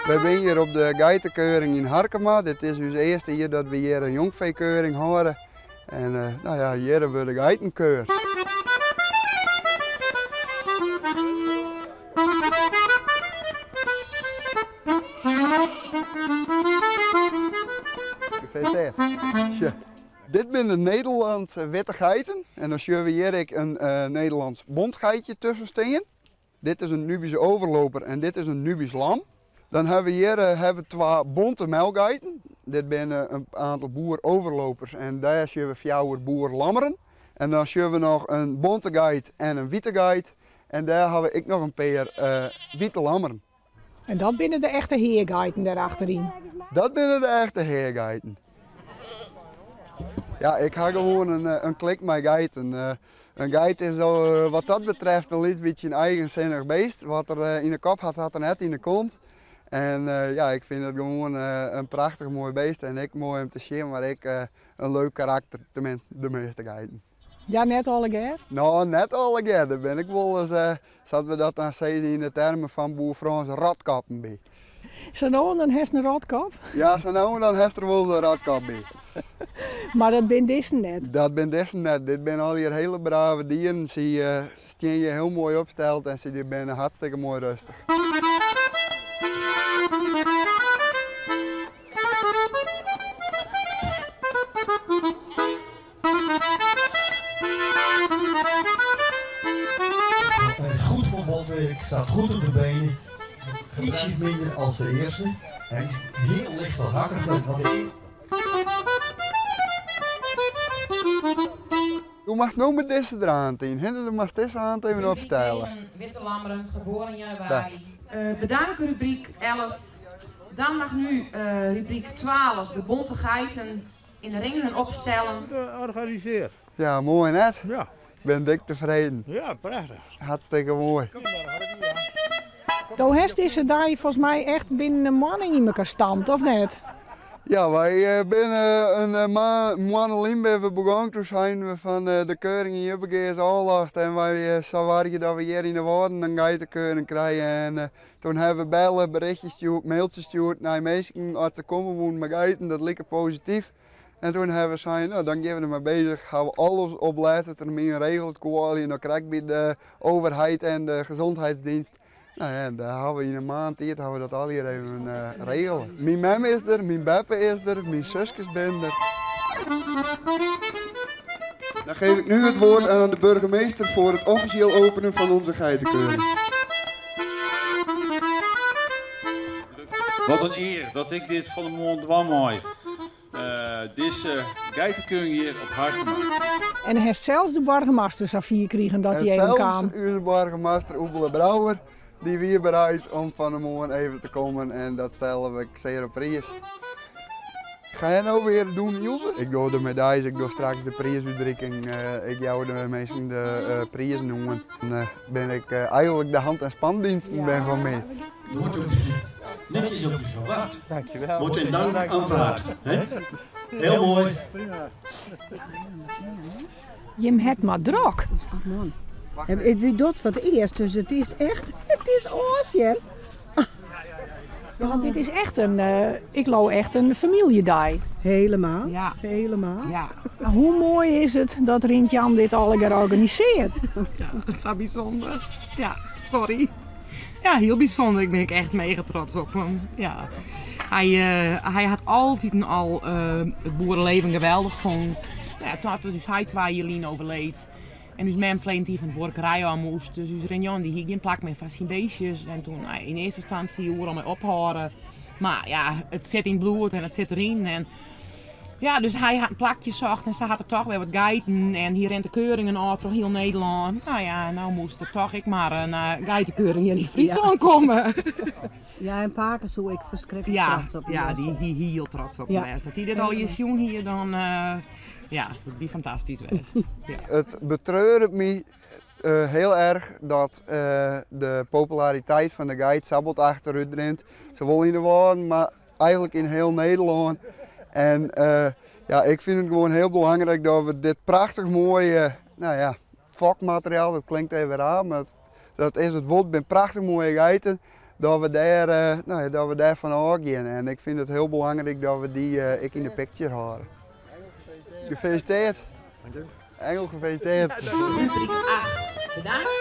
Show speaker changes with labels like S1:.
S1: Wy binne hjir op de geitekeuring yn Harkema. Dit is ús earste jier dat we hjir in jongfeekeuring hâlde. En no ja, hjir wurde geiten keurd. Gefeliciteerd. Sjoch, dit binne de Nederlandse witte geiten. En dan sjogge we hjir ek in Nederlands bontgeitje tusken stean. Dit is in Nubische overloper en dit is in Nubisch lam. Dan hawwe we hjir hawwe we twa bonte melkgeiten. Dit binne in aantal boer-overlopers en dêr sjogge we fjouwer boer-lammeren. En dan sjogge we noch in bonte geit en in wite geit. En dêr hawwe we ek noch in pear wite lammeren.
S2: En dat binne de echte heageiten dêr achteryn?
S1: Dat binne de echte heageiten. Ja, ik ha gewoan in klik mei geiten. In geit is wat dat betreft in lyts bytsje in eigensinnich beest. Wat er yn 'e kop hat, hat er net yn 'e kont. En ja, ik fyn it gewoan in prachtich moai beest en ek moai om te sjen, mar ek in leuk karakter, teminsten de measte geiten.
S2: Ja, net allegear?
S1: No, net allegear. Der bin ek wolris, sa't we dat dan sizze yn de termen fan boer Frâns, rotkoppen by.
S2: Sa no en dan hast in rotkop?
S1: Ja, sa no en dan hast der wolris in rotkop by.
S2: Mar dat bin dizzen net?
S1: Dat bin dizzen net. Dit binne allegear hiele brave dieren. Sy stean hjir hiel moai opsteld en sy binne hartstikke moai rêstich.
S3: Hij is goed voor botwerk, staat goed op de benen. Ietsje minder als de eerste. Hij is heel licht wat hakkig, wat ik.
S1: Do moatst no mei dizze der oantean, hinne, do moatst dizze hand even opstelle.
S4: Rubriek 9, Witte lammeren, geboren januari. Bedank rubryk 11. Dan mag nu rubryk 12, de bonte geiten in de ring hun opstellen.
S5: Georganiseerd.
S1: Ja, moai net?
S5: Ja.
S1: Ik bin dik tefreden.
S5: Ja, prachtich.
S1: Hartstikke moai.
S2: Do hast dizze dei folgens my echt binnen in moanne yn mekoar stampt, of net?
S1: Ja, wy binne in moanne lyn binne we begûn. Toen seinen we fan de keuring yn Jubbegea is ôflast en wy soargje dat we hjir yn de Wâlden in geitekeuring krije. En toen hawwe we belle, berichtjes stjoerd, mailtsjes stjoerd nei minsken oft se komme woenen mei geiten. Dat like posityf. En toen hawwe we sein, no dan gean we der mei bezich. Hawwe we alles op lêste termyn regeld, koe allegear noch krekt by de overheid en de gezondheidsdienst. No ja, dêr hawwe we yn in maand tiid hawwe we dat allegear even regele. Myn mem is der, myn beppe is der, myn suskes binne der. Dan geef ik nu het woord aan de burgemeester voor het officieel openen van onze geitenkeuring.
S6: Wat in ear dat ik dit fan 'e moarn dwaan mei. Dizze geitekeuring hjir op Harkema.
S2: En hast sels de boargemaster safier krigen dat hy even kaam.
S1: Sels ús boargemaster Oebele Brouwer, dy wie bereid om fan 'e moarn even te kommen en dat stelle we sear op priis. Ga jij nou weer doen, Ilse? Ik doe de medailles, ik doe straks de priisútrikking, ik jou de minsken de prizen oan. Dan bin ik eigenlik de hand- en spandiensten bin fan my.
S3: Wordt ook netjes op u verwacht.
S5: Dankjewel.
S3: Wordt in dank aanvaard. Heel mooi.
S2: Jim het mar drok.
S7: Man. It wie dat foar it earst, dus it is echt, it is ôfsjen.
S2: Ja, want dit is echt in, ik leau echt in famyljedei.
S7: Helemaal,
S4: Ja.
S7: helemaal.
S4: Ja.
S2: Hoe moai is it dat Rint Jan dit allegear organisearret?
S4: Ja, dat is sa bysûnder. Ja, sorry. Ja, hiel bysûnder. Ik bin ek echt mega trots op him. Ja. Hy, hy hat altiten al it boereleven geweldich fûn. Ja, tot ús heit twa jier lyn overleed. En ús mem ferleden tiid fan de buorkerij ôf moast. Dus ús Rint Jan dy hie gjin plak mear foar syn beestjes. En toen, nou, yn earste ynstânsje oeral mei ophâlde. Mar ja, it sit yn it bloed en it sit deryn. En ja, dus hy hat in plakje socht en sa hat er toch wer wat geiten. En hy rint de keuringen ôf troch hiel Nederlân. Nou ja, no moast der toch ek mar in geitekeuring hjir yn Fryslân komme.
S7: Ja, en pake soe ek ferskriklik
S4: Ja,
S7: trots op him
S4: ja,
S7: west
S4: dy
S7: ha.
S4: hie hiel trots op him
S7: Ja.
S4: west. As hy dit allegear sjoen hie, dan ja, dat wie fantastysk west. Ja.
S1: It betreuret my hiel erch dat de populariteit fan de geit sa bot achterút rint. Sawol yn de Wâlden, mar eigenlik yn hiel Nederlân. En ja, ik fyn it gewoan hiel belangryk dat we dit prachtich moaie, no ja, fokmateriaal, dat klinkt even raar, mar dat is it wol, it binne prachtich moaie geiten. Dat we dêr, no ja, dat we dêrfan ôfgean. En ik fyn it hiel belangryk dat we dy ek yn de picture hâlde. Gefeliciteerd. Engel, gefeliciteerd.
S4: Rubryk 8, bedankt.